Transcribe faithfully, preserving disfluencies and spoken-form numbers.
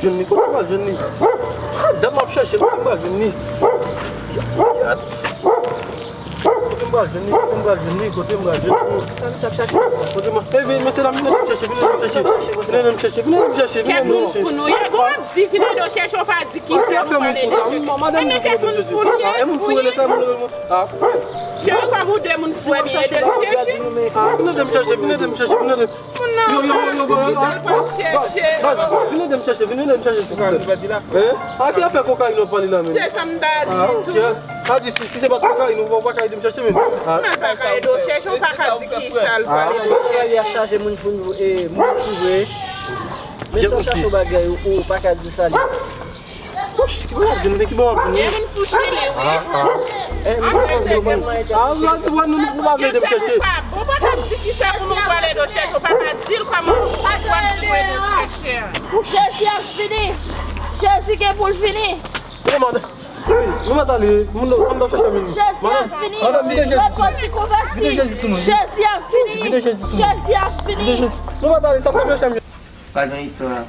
Jwenn li, kote m pral jwenn li? Dat m ap chèche, kote m pral jwenn li? Kote m pral jwenn li? Kote m pral jwenn li? Kote m pral jwenn li? Sa misye ap chache konsa? Kote m... Hey, mesye dam, vin ede m chèche, vin ede m chèche. Vin ede m chèche, vin ede m chèche, vin ede m chèche, vin ede m chèche. Tèt moun fou nou ye, bon, w ap di vin ede w chèche, w pa di ki... Kisa fè moun fou sa? Madanm mwen ki ede m chèche. Ah, e moun fou rele sa, moun rele mwen. Ah. Cheri, kòm ou de moun fou, ebyen ede l chèche. Ah, vin ede m chèche, vin ede m chèche, vin ede m... Moun nan pa di ki sa l pral chèche. Vin ede m chèche, vin ede m chèche, silvouplè. Hein? A ki afè kokayin w ap pale la menm? Se sa m ta di tou. Ah, ok. A di si, si se pa t kokayin, ou pa ka ede m chèche menm. Ah. Mwen pa ka ede w chèche, ou pa ka di ki sa l pral ede w chèche. Chaje moun pou nou, e, moun pou vre. Men si w chache yon bagay, ou, ou pa ka di sa li. Wouch, ki bò w ap jwenn, ki bò w ap jwenn? Gen moun fou chili, wi. Ah, ah. Eh, misye konn yon moun. Ah, la, ti bwa, nou, nou pa vle ede m chèche. Bon, pa ka di ki sa pou nou pral ede w chèche, ou pa ka di l kòman ou pral di w ede w chèche. Jezi ap vini. Jezi gen pou l vini. Hey, madanm. Hey, nou mèt ale, moun nan, sa m t ap chèche vini. Jezi ap vini. Madanm, vide Jezi sou mwen. Vide Jezi sou mwen. Jezi ap vini. Vide Jezi sou mwen. Jezi ap vini. Vide Jezi. Nou mèt ale, sa m t ap chèche. Pa gen istwa.